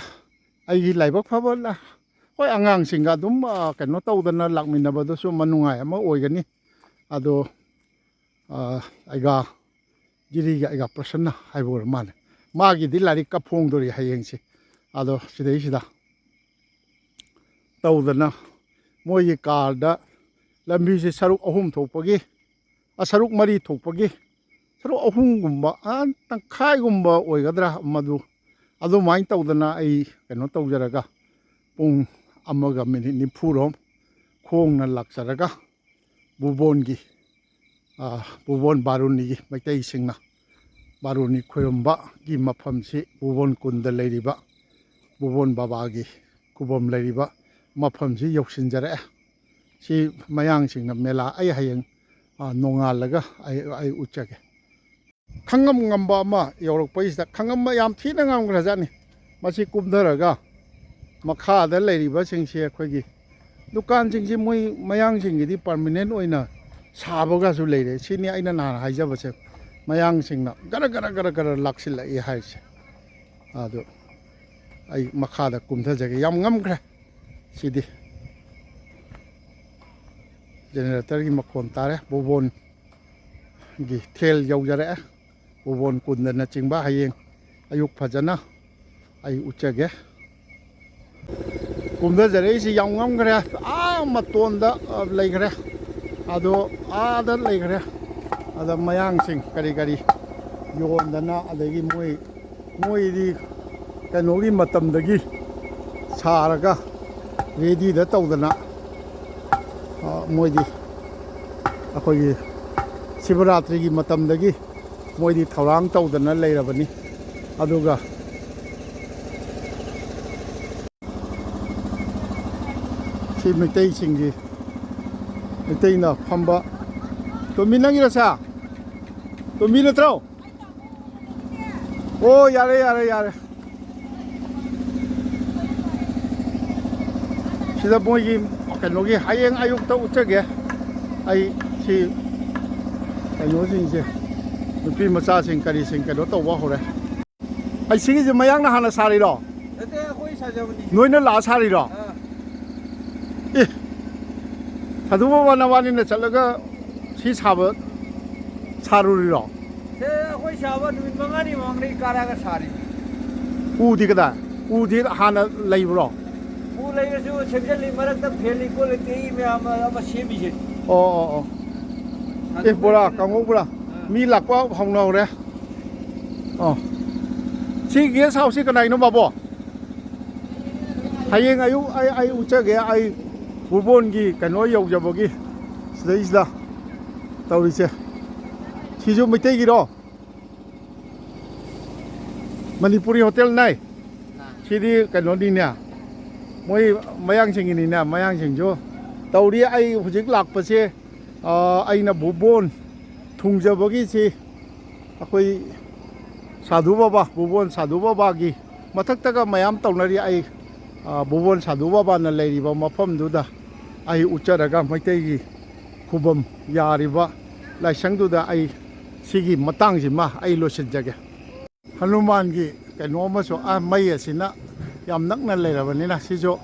ꯑꯩꯒꯤ ꯂꯥꯏꯕꯛ ꯐꯕ ꯂ-, ꯍꯣꯏ, ꯑꯉꯥꯡꯁꯤꯡꯒ ꯑꯗꯨꯝ, ꯑ, ꯀꯩꯅꯣ ꯇꯧꯗꯅ ꯂꯥꯛꯃꯤꯟꯅꯕꯗꯨꯁꯨ ꯑꯃ ꯅꯨꯡꯉꯥꯏ ꯑꯃ ꯑꯣꯏꯒꯅꯤ꯫ ꯑꯗꯣ, ꯑ, ꯑꯩꯒ ꯖꯤꯔꯤꯒꯤ ꯑꯩꯒ ꯄ꯭ꯔꯁꯟꯅ ꯍꯥꯏꯕ ꯑꯣꯏꯔ ꯃꯥꯜꯂꯦ꯫ ꯃꯥꯒꯤꯗꯤ ꯂꯥꯏꯔꯤꯛꯀ ꯐꯣꯡꯗꯣꯔꯤ ꯍꯌꯦꯡꯁꯦ꯫ ꯑꯗꯣ ꯁꯤꯗꯩꯁꯤꯗ ꯇꯧꯗꯅ ꯃꯣꯏꯒꯤ ꯀꯥꯔꯗ ꯂꯝꯕꯤꯁꯦ ꯁꯔꯨꯛ ꯑꯍꯨꯝ ꯊꯣꯛꯄꯒꯤ, ꯑ, ꯁꯔꯨꯛ ꯃꯔꯤ ꯊꯣꯛꯄꯒꯤ ꯁꯔꯨꯛ ꯑꯍꯨꯝꯒꯨꯝꯕ, ꯑ, ꯇꯪꯈꯥꯏꯒꯨꯝꯕ ꯑꯣꯏꯒꯗ꯭ꯔꯥ ꯃꯗꯨ, ꯑꯗꯨꯃꯥꯏꯅ ꯇꯧꯗꯅ ꯑꯩ ꯀꯩꯅꯣ ꯇꯧꯖꯔꯒ ꯄꯨꯡ ꯑꯃꯒ minute ꯅꯤꯐꯨꯔꯣꯝ ꯈꯣꯡꯅ ꯂꯥꯛꯆꯔꯒ ꯕꯨꯕꯣꯟꯒꯤ, ꯑ, ꯕꯨꯕꯣꯟ ꯕꯥꯔꯨꯅꯤꯒꯤ ꯃꯩꯇꯩꯁꯤꯡꯅ ꯕꯥꯔꯨꯅꯤ ꯈꯣꯏꯔꯝꯕꯒꯤ ꯃꯐꯝꯁꯤ, ꯕꯨꯕꯣꯟ ꯀꯨꯟꯗ ꯂꯩꯔꯤꯕ ꯕꯨꯕꯣꯟ ꯕꯕꯥꯒꯤ ꯈꯨꯕꯝ ꯂꯩꯔꯤꯕ ꯃꯐꯝꯁꯤ ꯌꯧꯁꯤꯟꯖꯔꯛꯑꯦ꯫ ꯁꯤ ꯃꯌꯥꯡꯁꯤꯡꯅ ꯃꯦꯂꯥ ꯑꯩ ꯍꯌꯦꯡ, ꯑ, ꯅꯣꯡꯉꯥꯜꯂꯒ ꯑꯩ, ꯑꯩ ꯎꯠꯆꯒꯦ꯫ ꯈꯪꯉꯝ ꯉꯝꯕ ꯑꯃ ꯌꯧꯔꯛꯄꯩꯁꯤꯗ, ꯈꯪꯉꯝꯕ ꯌꯥꯝ ꯊꯤꯅ ꯉꯝꯈ꯭ꯔꯖꯥꯠꯅꯤ꯫ ꯃꯁꯤ ꯀꯨꯝꯊꯔꯒ ꯃꯈꯥꯗ ꯂꯩꯔꯤꯕꯁꯤꯡꯁꯦ ꯑꯩꯈꯣꯏꯒꯤ ꯗꯨꯀꯥꯟꯁꯤꯡꯁꯤ ꯃꯣꯏ ꯃꯌꯥꯡꯁꯤꯡꯒꯤꯗꯤ permanent ꯑꯣꯏꯅ ꯁꯥꯕꯒꯁꯨ ꯂꯩꯔꯦ꯫ ꯁꯤꯅꯤ ꯑꯩꯅ ꯅꯍꯥꯟ ꯍꯥꯏꯖꯕꯁꯦ, ꯃꯌꯥꯡꯁꯤꯡꯅ ꯒꯔ ꯒꯔ ꯒꯔ ꯒꯔ ꯂꯥꯛꯁꯤꯜꯂꯛꯏ ꯍꯥꯏꯔꯤꯁꯦ꯫ ꯑꯗꯨ ꯑꯩ ꯃꯈꯥꯗ ꯀꯨꯝꯊꯖꯒꯦ꯫ ꯌꯥꯝ ꯉꯝꯈ꯭ꯔꯦ꯫ ꯁꯤꯗꯤ generatorꯒꯤ ꯃꯈꯣꯟ ꯇꯥꯔꯦ꯫ ꯕꯣꯕꯣꯟꯒꯤ ꯊꯦꯜ ꯌꯧꯖꯔꯛꯑꯦ꯫ ꯕꯣꯕꯣꯟ ꯀꯨꯟꯗꯅꯆꯤꯡꯕ ꯍꯌꯦꯡ ꯑꯌꯨꯛ ꯐꯖꯅ ꯑꯩ ꯎꯠꯆꯒꯦ꯫ ꯀꯨꯝꯊꯖꯔꯛꯏꯁꯤ ꯌꯥꯝ ꯉꯝꯈ꯭ꯔꯦ꯫ ꯑꯥ ꯃꯇꯣꯟꯗ, ꯑ, ꯂꯩꯈ꯭ꯔꯦ꯫ ꯑꯗꯣ ꯑꯥꯗ ꯂꯩꯈ꯭ꯔꯦ꯫ ꯑꯗ ꯃꯌꯥꯡꯁꯤꯡ ꯀꯔꯤ ꯀꯔꯤ ꯌꯣꯟꯗꯅ, ꯑꯗꯒꯤ ꯃꯣꯏ, ꯃꯣꯏꯗꯤ ꯀꯩꯅꯣꯒꯤ ꯃꯇꯝꯗꯒꯤ ꯁꯥꯔꯒ readyꯗ ꯇꯧꯗꯅ, ꯑ, ꯃꯣꯏꯗꯤ ꯑꯩꯈꯣꯏꯒꯤ ꯁꯤꯕꯔꯥꯇ꯭ꯔꯤꯒꯤ ꯃꯇꯝꯗꯒꯤ ꯃꯣꯏꯗꯤ ꯊꯧꯔꯥꯡ ꯇꯧꯗꯅ ꯂꯩꯔꯕꯅꯤ꯫ ꯑꯗꯨꯒ ꯁꯤ ꯃꯩꯇꯩꯁꯤꯡꯒꯤ, ꯃꯩꯇꯩꯅ ꯐꯝꯕ꯫ ꯇꯣꯝꯕꯤ, ꯅꯪꯒꯤꯔꯣ ꯁꯦ? ꯇꯣꯝꯕꯤ ꯅꯠꯇ꯭ꯔꯣ? ꯑꯣ, ꯌꯥꯔꯦ, ꯌꯥꯔꯦ, ꯌꯥꯔꯦ꯫ ꯁꯤꯗ ꯃꯣꯏꯒꯤ ꯀꯩꯅꯣꯒꯤ ꯍꯌꯦꯡ ꯑꯌꯨꯛꯇ ꯎꯠꯆꯒꯦ꯫ ꯑꯩ ꯁꯤ ꯀꯩꯅꯣꯁꯤꯡꯁꯦ, ꯅꯨꯄꯤ ꯃꯆꯥꯁꯤꯡ ꯀꯔꯤꯁꯤꯡ ꯀꯩꯅꯣ ꯇꯧꯕ ꯍꯧꯔꯦ꯫ ꯑꯩ ꯁꯤꯒꯤꯁꯦ ꯃꯌꯥꯡꯅ ꯍꯥꯟꯅ ꯁꯥꯔꯤꯔꯣ? ꯅꯠꯇꯦ, ꯑꯩꯈꯣꯏ ꯁꯥꯖꯕꯅꯤ꯫ ꯅꯣꯏꯅ ꯂꯥꯛꯑ ꯁꯥꯔꯤꯔꯣ? ꯑꯥ꯫ ꯑꯦ, ꯁꯥꯙꯨ ꯕꯕꯥ ꯅꯕꯥꯅꯤꯅ ꯆꯠꯂꯒ ꯁꯤ ꯁꯥꯕ ꯁꯥꯔꯨꯔꯤꯔꯣ? ꯁꯦ, ꯑꯩꯈꯣꯏ ꯁꯥꯕ ꯅꯨꯃꯤꯠ ꯃꯉꯥꯅꯤ ꯃꯃꯥꯡꯗꯒꯤ ꯀꯥꯔꯛꯑꯒ ꯁꯥꯔꯤ꯫ ꯎꯗꯤ ꯀꯗꯥꯏ? ꯎꯗꯤ ꯍꯥꯟꯅ ꯂꯩꯕ꯭ꯔꯣ? ꯎ ꯂꯩꯔꯁꯨ ꯁꯦꯝꯖꯤꯜꯂꯤ, ꯃꯔꯛꯇ ꯐꯦꯜꯂꯤ ꯈꯣꯠꯂꯤ ꯇꯦꯛꯏ ꯃꯌꯥꯝ ꯑꯃ ꯁꯦꯝꯃꯤꯁꯦ꯫ ꯑꯣ, ꯑꯣ, ꯑꯣ꯫ ꯑꯦ, ꯕꯣꯔꯥ, ꯀꯥꯡꯉꯧ ꯕꯣꯔꯥ꯫ ꯑꯥ꯫ ꯃꯤ ꯂꯥꯛꯄ ꯍꯧꯅꯍꯧꯔꯦ꯫ ꯑꯣ꯫ ꯁꯤ guest houseꯁꯤ ꯀꯅꯥꯒꯤꯅꯣ, ꯕꯥꯕꯣ? ꯍꯌꯦꯡ ꯑꯌꯨꯛ ꯑꯩ, ꯑꯩ ꯎꯠꯆꯒꯦ꯫ ꯑꯩ ꯕꯣꯕꯣꯟꯒꯤ ꯀꯩꯅꯣ ꯌꯧꯖꯕꯒꯤ ꯁꯤꯗꯩꯁꯤꯗ ꯇꯧꯔꯤꯁꯦ꯫ ꯁꯤꯁꯨ ꯃꯩꯇꯩꯒꯤꯔꯣ? ꯃꯅꯤꯄꯨꯔꯤ ꯍꯣꯇꯦꯜ ꯅꯥꯏ꯫ ꯁꯤꯗꯤ ꯀꯩꯅꯣꯅꯤꯅꯦ, ꯃꯣꯏ ꯃꯌꯥꯡꯁꯤꯡꯒꯤꯅꯤꯅꯦ꯫ ꯃꯌꯥꯡꯁꯤꯡꯁꯨ ꯇꯧꯔꯤ꯫ ꯑꯩ ꯍꯧꯖꯤꯛ ꯂꯥꯛꯄꯁꯦ, ꯑ, ꯑꯩꯅ ꯕꯣꯕꯣꯟ ꯊꯨꯡꯖꯕꯒꯤꯁꯤ ꯑꯩꯈꯣꯏ ꯁꯥꯙꯨ ꯕꯕꯥ, ꯕꯣꯕꯣꯟ ꯁꯥꯙꯨ ꯕꯕꯥꯒꯤ ꯃꯊꯛꯇꯒ ꯃꯌꯥꯝ ꯇꯧꯅꯔꯤ꯫ ꯑꯩ, ꯑ, ꯕꯣꯕꯣꯟ ꯁꯥꯙꯨ ꯕꯕꯥꯅ ꯂꯩꯔꯤꯕ ꯃꯐꯝꯗꯨꯗ ꯑꯩ ꯎꯠꯆꯔꯒ ꯃꯩꯇꯩꯒꯤ ꯈꯨꯕꯝ ꯌꯥꯔꯤꯕ ꯂꯥꯏꯁꯪꯗꯨꯗ ꯑꯩ ꯁꯤꯒꯤ ꯃꯇꯥꯡꯁꯤꯃ ꯑꯩ ꯂꯣꯏꯁꯤꯟꯖꯒꯦ꯫ ꯍꯅꯨꯃꯥꯟꯒꯤ ꯀꯩꯅꯣ ꯑꯃꯁꯨ, ꯑ, ꯃꯩ ꯑꯁꯤꯅ ꯌꯥꯝ ꯅꯛꯅ ꯂꯩꯔꯕꯅꯤꯅ, ꯁꯤꯁꯨ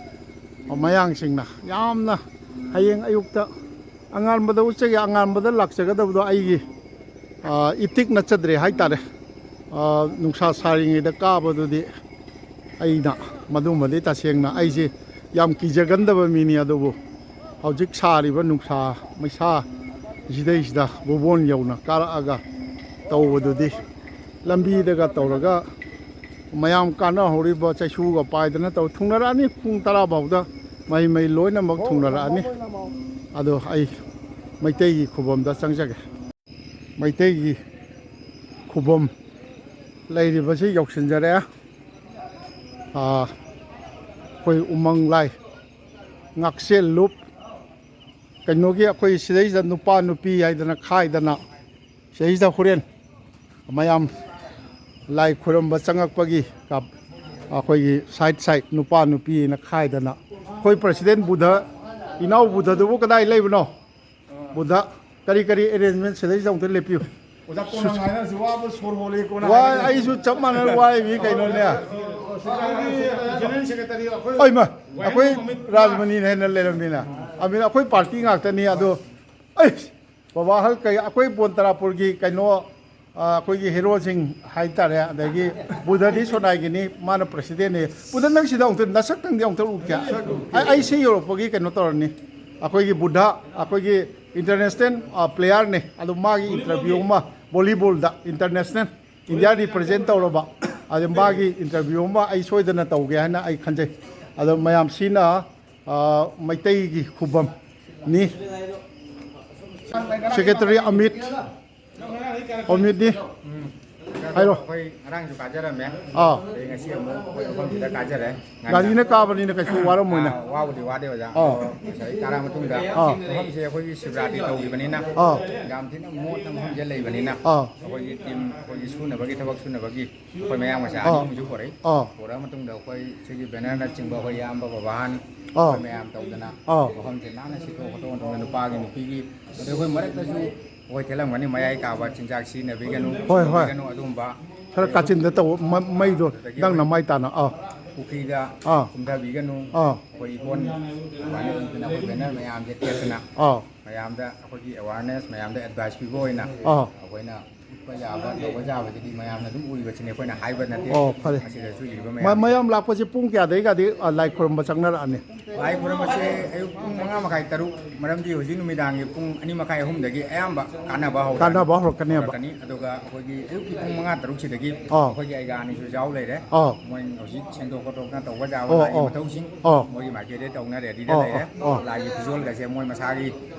ꯃꯌꯥꯡꯁꯤꯡꯅ ꯌꯥꯝꯅ ꯍꯌꯦꯡ ꯑꯌꯨꯛꯇ ꯑꯉꯥꯟꯕꯗ ꯎꯠꯆꯒꯦ, ꯑꯉꯥꯟꯕꯗ ꯂꯥꯛꯆꯒꯗꯕꯗꯣ ꯑꯩꯒꯤ, ꯑ, ꯏꯇꯤꯛ ꯅꯠꯆꯗ꯭ꯔꯦ ꯍꯥꯏꯇꯥꯔꯦ꯫ ꯑ, ꯅꯨꯡꯁꯥ ꯁꯥꯔꯤꯉꯩꯗ ꯀꯥꯕꯗꯨꯗꯤ ꯑꯩꯅ ꯃꯗꯨꯃꯗꯤ ꯇꯁꯦꯡꯅ ꯑꯩꯁꯦ ꯌꯥꯝ ꯀꯤꯖꯒꯟꯗꯕ ꯃꯤꯅꯤ, ꯑꯗꯨꯕꯨ ꯍꯧꯖꯤꯛ ꯁꯥꯔꯤꯕ ꯅꯨꯡꯁꯥ ꯃꯩꯁꯥ ꯁꯤꯗꯩꯁꯤꯗ ꯕꯣꯕꯣꯟ ꯌꯧꯅ ꯀꯥꯔꯛꯑꯒ ꯇꯧꯕꯗꯨꯗꯤ, ꯂꯝꯕꯤꯗꯒ ꯇꯧꯔꯒ ꯃꯌꯥꯝ ꯀꯥꯟꯅꯍꯧꯔꯤꯕ ꯆꯩꯁꯨꯒ ꯄꯥꯏꯗꯅ ꯇꯧ ꯊꯨꯡꯅꯔꯛꯑꯅꯤ꯫ ꯄꯨꯡ ꯇꯔꯥ ꯐꯥꯎꯗ ꯃꯍꯩ ꯃꯍꯩ ꯂꯣꯏꯅꯃꯛ ꯊꯨꯡꯅꯔꯛꯑꯅꯤ꯫ ꯑꯗꯣ ꯑꯩ ꯃꯩꯇꯩꯒꯤ ꯈꯨꯕꯝꯗ ꯆꯪꯖꯒꯦ꯫ ꯃꯩꯇꯩꯒꯤ ꯈꯨꯕꯝ ꯂꯩꯔꯤꯕꯁꯤ ꯌꯧꯁꯤꯟꯖꯔꯦ꯫ ꯑꯥ, ꯑꯩꯈꯣꯏ ꯎꯃꯪ ꯂꯥꯏ, ꯉꯥꯛꯁꯦꯜ ꯂꯨꯞ, ꯀꯩꯅꯣꯒꯤ ꯑꯩꯈꯣꯏ ꯁꯤꯗꯩꯁꯤꯗ ꯅꯨꯄꯥ ꯅꯨꯄꯤ ꯍꯥꯏꯗꯅ ꯈꯥꯏꯗꯅ ꯁꯤꯗꯩꯁꯤꯗ ꯍꯣꯔꯦꯟ ꯃꯌꯥꯝ ꯂꯥꯏ ꯈꯨꯔꯨꯝꯕ ꯆꯪꯉꯛꯄꯒꯤ ꯀ-, ꯑꯩꯈꯣꯏꯒꯤ ꯁꯥꯏꯠ ꯁꯥꯏꯠ ꯅꯨꯄꯥ ꯅꯨꯄꯤꯅ ꯈꯥꯏꯗꯅ, ꯑꯩꯈꯣꯏ ꯄ꯭ꯔꯁꯤꯗꯦꯟ ꯕꯨꯙ, ꯏꯅꯥꯎ ꯕꯨꯙꯗꯨꯕꯨ ꯀꯗꯥꯏ ꯂꯩꯕꯅꯣ? ꯕꯨꯙ, ꯀꯔꯤ ꯀꯔꯤ ꯑꯦꯔꯦꯟꯖꯃꯦꯟ ꯁꯤꯗꯩꯁꯤꯗ ꯑꯃꯨꯛꯇ ꯂꯦꯞꯄꯤꯌꯨ꯫ ꯑꯣꯖꯥ, ꯀꯣꯟꯅ ꯉꯥꯏꯅꯔꯁꯤ, ꯋꯥꯕ ꯁꯣꯔ ꯍꯣꯜꯂꯤ, ꯀꯣꯟꯅ ꯋꯥ, ꯉꯥꯏꯅꯔꯁꯤ꯫ ꯑꯩꯁꯨ ꯆꯞ ꯃꯥꯟꯅꯅ ꯋꯥꯔꯤꯕꯤ ꯀꯩꯅꯣꯅꯦ꯫ ꯑꯩꯈꯣꯏꯒꯤ ꯖꯦꯅꯔꯦꯜ ꯁꯦꯀ꯭ꯔꯦꯇꯔꯤ ꯑꯩꯈꯣꯏ ꯑꯣꯏꯃ, ꯑꯩꯈꯣꯏ ꯋꯥꯌꯦꯜ ꯅꯨꯃꯤꯠ ꯔꯥꯖꯃꯅꯤꯅ ꯍꯦꯟꯅ ꯂꯩꯔꯝꯃꯤꯅ꯫ ꯑꯃꯤꯅ ꯑꯩꯈꯣꯏ ꯄꯥꯔꯇꯤ ꯉꯥꯛꯇꯅꯤ꯫ ꯑꯗꯣ ꯑꯩ ꯕꯕꯥ ꯍꯜ ꯀꯩ-, ꯑꯩꯈꯣꯏ ꯕꯣꯟ ꯇꯔꯥꯄꯨꯔꯒꯤ ꯀꯩꯅꯣ, ꯑ, ꯑꯩꯈꯣꯏꯒꯤ ꯍꯦꯔꯣꯁꯤꯡ ꯍꯥꯏꯇꯥꯔꯦ, ꯑꯗꯒꯤ ꯕꯨꯙꯗꯤ ꯁꯣꯅꯥꯏꯒꯤꯅꯤ, ꯃꯥꯅ ꯄ꯭ꯔꯁꯤꯗꯦꯟꯅꯤ꯫ ꯕꯨꯙ, ꯅꯪ ꯁꯤꯗ ꯑꯃꯨꯛꯇ ꯅꯁꯛꯇꯪꯗꯤ ꯑꯃꯨꯛꯇ ꯎꯠꯀꯦ꯫ ꯑꯩ, ꯑꯩ ꯁꯤ ꯌꯧꯔꯛꯄꯒꯤ ꯀꯩꯅꯣ ꯇꯧꯔꯅꯤ꯫ ꯑꯩꯈꯣꯏꯒꯤ ꯕꯨꯙ, ꯑꯩꯈꯣꯏꯒꯤ ꯏꯟꯇꯔꯅꯦꯁꯅꯦꯜ, ꯑ, ꯄ꯭ꯂꯦꯌꯔꯅꯤ꯫ ꯑꯗꯣ ꯃꯥꯒꯤ ꯏꯟꯇꯔꯚ꯭ꯌꯨ ꯑꯃ ꯚꯣꯂꯤꯕꯣꯜꯗ ꯏꯟꯇꯔꯅꯦꯁꯅꯦꯜ ꯏꯟꯗꯤꯌꯥ ꯔꯤꯄ꯭ꯔꯖꯦꯟ ꯇꯧꯔꯕ, ꯑꯗꯣ ꯃꯥꯒꯤ ꯏꯟꯇꯔꯚ꯭ꯌꯨ ꯑꯃ ꯑꯩ ꯁꯣꯏꯗꯅ ꯇꯧꯒꯦ ꯍꯥꯏꯅ ꯑꯩ ꯈꯟꯖꯩ꯫ ꯑꯗꯣ ꯃꯌꯥꯝ ꯁꯤꯅ, ꯑ, ꯃꯩꯇꯩꯒꯤ ꯈꯨꯕꯝꯅꯤ꯫ ꯁꯦꯀ꯭ꯔꯦꯇꯔꯤ ꯑꯃꯤꯠ, ꯑꯃꯤꯠꯅꯤ꯫ ꯎꯝ꯫ ꯍꯥꯏꯔꯣ꯫ ꯑꯩꯈꯣꯏ ꯉꯔꯥꯡꯁꯨ ꯀꯥꯖꯔꯝꯃꯦ꯫ ꯑꯥ꯫ ꯑꯗꯩ ꯉꯁꯤ ꯑꯃꯨꯛ ꯑꯩꯈꯣꯏ ꯃꯐꯝꯁꯤꯗ ꯀꯥꯖꯔꯦ꯫ ꯉꯟꯅ꯫ ꯒꯥꯔꯤꯅ ꯀꯥꯕꯅꯤꯅ ꯀꯩꯁꯨ ꯋꯥꯔꯝꯃꯣꯏꯅ꯫ ꯑꯥ, ꯋꯥꯕꯨꯗꯤ ꯋꯥꯗꯦ ꯑꯣꯖꯥ꯫ ꯑꯥ꯫ ꯑꯗꯣ ꯉꯁꯥꯏ ꯀꯥꯔꯛꯑ ꯃꯇꯨꯡꯗ ꯑꯥ꯫ ꯃꯐꯝꯁꯦ ꯑꯩꯈꯣꯏꯒꯤ ꯁꯤꯕꯔꯥꯇ꯭ꯔꯤ ꯇꯧꯈꯤꯕꯅꯤꯅ ꯑꯥ꯫ ꯌꯥꯝ ꯊꯤꯅ ꯃꯣꯠꯅ ꯃꯐꯝꯁꯦ ꯂꯩꯕꯅꯤꯅ ꯑꯥ꯫ ꯑꯩꯈꯣꯏꯒꯤ ꯇꯤꯝ, ꯑꯩꯈꯣꯏꯒꯤ ꯁꯨꯅꯕꯒꯤ ꯊꯕꯛ ꯁꯨꯅꯕꯒꯤ ꯑꯩꯈꯣꯏ ꯃꯌꯥꯝ ꯃꯆꯥ ꯑꯅꯤ ꯑꯥ꯫ ꯑꯍꯨꯝꯁꯨ ꯄꯨꯔꯛꯏ꯫ ꯑꯥ꯫ ꯄꯨꯔꯛꯑ ꯃꯇꯨꯡꯗ ꯑꯩꯈꯣꯏ ꯁꯤꯒꯤ ꯕꯦꯅꯔꯅꯆꯤꯡꯕ ꯑꯩꯈꯣꯏ ꯏꯌꯥꯝꯕ ꯕꯕꯥꯍꯟ ꯑꯥ꯫ ꯑꯩꯈꯣꯏ ꯃꯌꯥꯝ ꯇꯧꯗꯅ ꯑꯥ꯫ ꯃꯐꯝꯁꯦ ꯅꯥꯟꯅ ꯁꯤꯠꯇꯣꯛ ꯈꯣꯠꯇꯣꯛꯑ ꯃꯇꯨꯡꯗ ꯅꯨꯄꯥꯒꯤ ꯅꯨꯄꯤꯒꯤ ꯑꯗꯩ ꯑꯩꯈꯣꯏ ꯃꯔꯛꯇꯁꯨ ꯑꯩꯈꯣꯏ ꯊꯦꯠꯂꯝꯒꯅꯤ, ꯃꯌꯥꯏ ꯀꯥꯕ ꯆꯤꯟꯖꯥꯛ ꯁꯤꯖꯤꯟꯅꯕꯤꯒꯅꯨ, ꯍꯣꯏ, ꯍꯣꯏ꯫ ꯇꯧꯕꯤꯒꯅꯨ ꯑꯗꯨꯒꯨꯝꯕ ꯈꯔ ꯀꯥꯆꯤꯟꯗ ꯇꯧꯕ ꯃ-, ꯃꯩꯗꯣ ꯅꯪꯅ ꯃꯥꯏ ꯇꯥꯅ꯫ ꯑꯥ꯫ ꯄꯨꯈ꯭ꯔꯤꯗ ꯑꯥ꯫ ꯀꯨꯝꯊꯕꯤꯒꯅꯨ꯫ ꯑꯥ꯫ ꯑꯩꯈꯣꯏ ꯏꯀꯣꯟ ꯑꯗꯨꯃꯥꯏꯅ ꯏꯗꯅ ꯑꯩꯈꯣꯏ ꯕꯦꯅꯔ ꯃꯌꯥꯝꯁꯦ ꯊꯦꯠꯇꯅ ꯑꯥ꯫ ꯃꯌꯥꯝꯗ ꯑꯩꯈꯣꯏꯒꯤ ꯑꯦꯋꯥꯔꯅꯦꯁ, ꯃꯌꯥꯝꯗ ꯑꯦꯗꯚꯥꯏꯁ ꯄꯤꯕ ꯑꯣꯏꯅ ꯑꯥ꯫ ꯑꯩꯈꯣꯏꯅ ꯎꯠꯄ ꯌꯥꯕ, ꯇꯧꯕ ꯌꯥꯕꯁꯤꯗꯤ ꯃꯌꯥꯝꯅ ꯑꯗꯨꯝ ꯎꯔꯤꯕꯁꯤꯅꯤ ꯑꯩꯈꯣꯏꯅ ꯍꯥꯏꯕ ꯅꯠꯇꯦ꯫ ꯑꯣ, ꯐꯔꯦ꯫ ꯃꯁꯤꯗꯁꯨ ꯏꯔꯤꯕ ꯃ-, ꯃꯌꯥꯝ꯫ ꯃꯌꯥꯝ ꯂꯥꯛꯄꯁꯦ ꯄꯨꯡ ꯀꯌꯥꯗꯩꯒꯗꯤ, ꯑ, ꯂꯥꯏ ꯈꯨꯔꯨꯝꯕ ꯆꯪꯅꯔꯛꯑꯅꯤ? ꯂꯥꯏ ꯈꯨꯔꯨꯝꯕꯁꯦ ꯑꯌꯨꯛ ꯄꯨꯡ ꯃꯉꯥ ꯃꯈꯥꯏ, ꯇꯔꯨꯛ, ꯃꯔꯝꯗꯤ ꯍꯧꯖꯤꯛ ꯅꯨꯃꯤꯗꯥꯡꯒꯤ ꯄꯨꯡ ꯑꯅꯤ ꯃꯈꯥꯏ, ꯑꯍꯨꯝꯗꯒꯤ ꯑꯌꯥꯝꯕ ꯀꯥꯟꯅꯕ ꯍꯧꯔꯛꯑꯅꯤ꯫ ꯀꯥꯟꯅꯕ ꯍꯧꯔꯛꯀꯅꯦꯕ꯫ ꯍꯧꯔꯛꯀꯅꯤ꯫ ꯑꯗꯨꯒ ꯑꯩꯈꯣꯏꯒꯤ ꯑꯌꯨꯛꯀꯤ ꯄꯨꯡ ꯃꯉꯥ, ꯇꯔꯨꯛꯁꯤꯗꯒꯤ ꯑꯥ꯫ ꯑꯩꯈꯣꯏꯒꯤ ꯑꯩꯒꯥ ꯑꯅꯤꯁꯨ ꯌꯥꯎ ꯂꯩꯔꯦ꯫ ꯑꯥ꯫ ꯃꯣꯏ ꯍꯧꯖꯤꯛ ꯁꯦꯡꯗꯣꯛ ꯈꯣꯠꯇꯣꯛꯅ ꯇꯧꯕ ꯌꯥꯕ ꯑꯣ, ꯂꯥꯏꯒꯤ ꯑꯣ꯫ ꯃꯊꯧꯁꯤꯡ ꯑꯣ꯫ ꯃꯣꯏꯒꯤ ꯃꯥꯏꯀꯩꯗ ꯇꯧꯅ ꯔꯦꯗꯤꯗ ꯑꯣ, ꯂꯩꯔꯦ꯫ ꯑꯣ, ꯑꯣ꯫ ꯂꯥꯏꯒꯤ ꯐꯤꯖꯣꯜꯒꯁꯦ ꯃꯣꯏ ꯃꯁꯥꯒꯤ